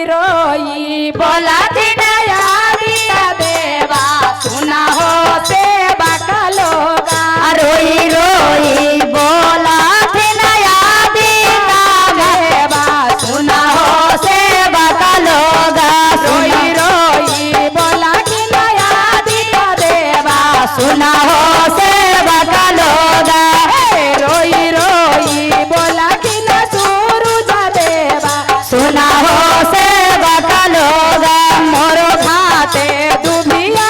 रोई बोला देवा सुना हो सेवा का लोगा। रोई रोई बोला देवा सुना हो सेवा का लोगा। रोई रोई बोला कि नया देवा सुना हो सेवा का लोगा। रोई रोई बोला कि न सूरज देवा सुना हो सेवा का लोगा। मोरो खाते दुभिया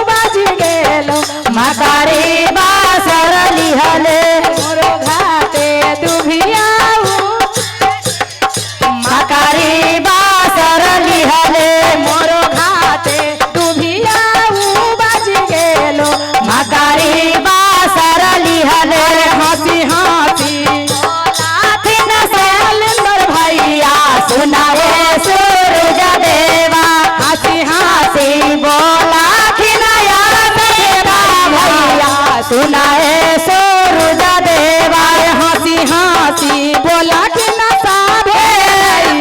बाज गेलो मकारी बासर लिहले। मोरो घाटे दुभिया मकारी बासर लिहले। मोरो घाटे दुभिया बाज गेलो मकारी बासर लिहले। हंसी हंसी शैलेंद्र भैया सुनाए सूरज देवा। हंसी हंसी बोला खिनाया देवा भैया सुनाए सूरज देवा। हंसी हंसी बोला कि न साभे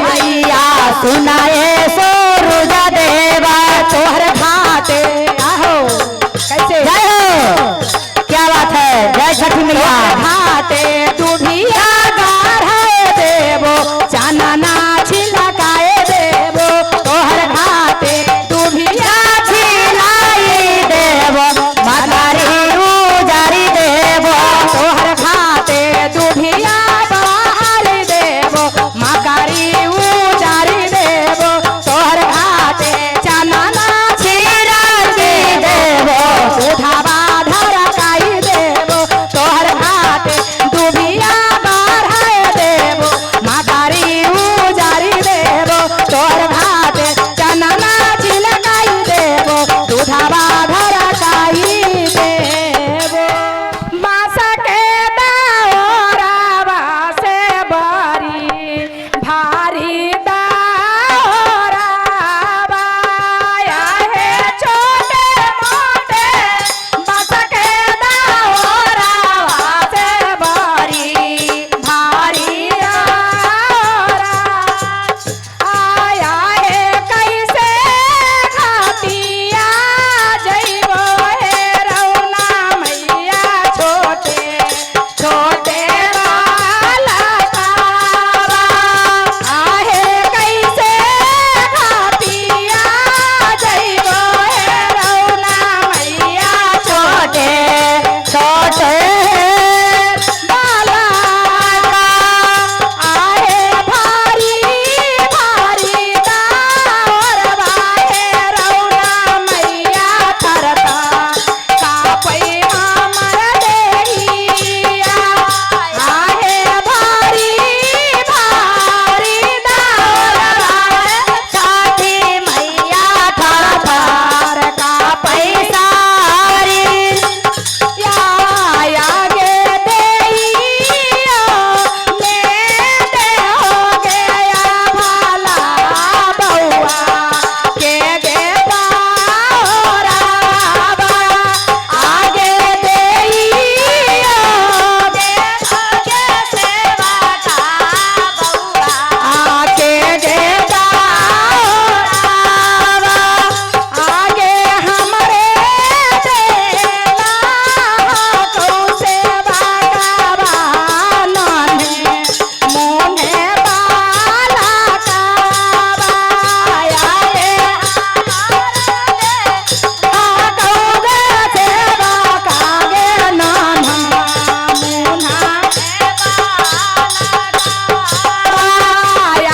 भैया सुनाए सूरज देवा। तोहर घाटे आहो कैसे जय हो, क्या बात है, जय छठी मैया। घाटे दुभिया गाढ़े देवो चानना छिलकाए देवो तोहर घाटे दुभिया छिलाई देवो मकारी उजारी देवो। तोहर घाटे दुभिया बाहर देवो मकारी उजारी देवो तोहर घाटे चानना छिराजी देवो सुधावा धरकाई देवो तोहर घाटे दुभिया बाढ़ाए देवो मकारी उजारी देवो तोहर घाटे चनना छिलकाई देवो दुधावा धरकाई देवो। बांस के दाओरावा से बरी भारी दाओरावा आहे छोटे मोटे बांस के दाओरावा से बरी भारी दाओरा आया है कैसे खातिया जइबो हे रौना मैया छोटे छोटे बालकावा आहे कैसे खातिया जइबो हे रौना मैया छोटे छोटे बालका आहे भारी भारी दावर बाहे रौना मैया करता कापै हमर देहिया आहे भारी भारी दावर बाहे छठी मैया थार कापै सारी आगे देइयो मैं दे हो गया भला बउआ के गे बाबा आगे देइयो आगे सेवा का बउआ आके गे बाबा आगे हमरे देला कौ सेवा का नन्हे मोने बाला काबा आए आ कौ गे सेवा कागे नन्हा मुन्हा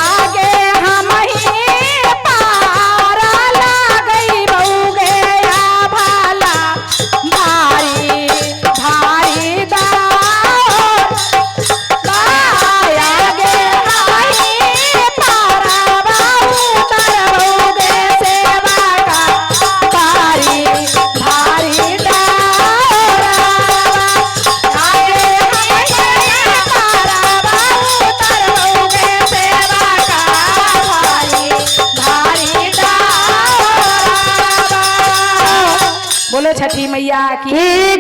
आगे हम ही पार लागई बउगे भला भारी भारी दार आगे आई पारा बाऊ तर बउगे सेवा का भारी भारी दार आगे हम पारा बाऊ तर बउगे सेवा का भारी भारी दार। बोलो छठी मैया की।